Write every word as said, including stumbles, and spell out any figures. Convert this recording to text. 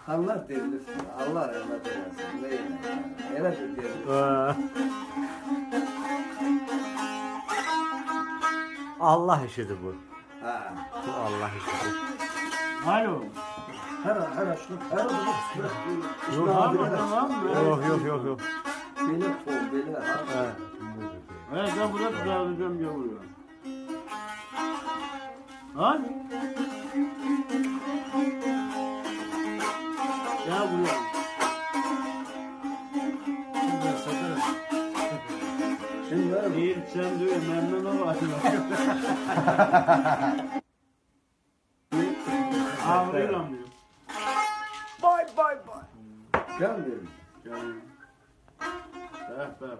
آنلار دئییلیر، آللاه رحمت ائله‌سین، نه ائله‌سین؟ ائله بیر دئییلیر. هه. آللاه ایشیدیر بو. هه. بو آللاه ایشیدیر. آلو. هره، هره، شو، هره، یوخ، تامام، تامام. یوخ، یوخ، یوخ، یوخ. بئله تون، بئله، ها. هه. هه، سن بورادا دوزلده‌جم، گل بورایا. ها؟ گل بورایا. شیمدی دئییر، سن دئییر، مندن او وار. آغریرام دئییر. بای، بای، بای. گل دئییر. گل. به، به.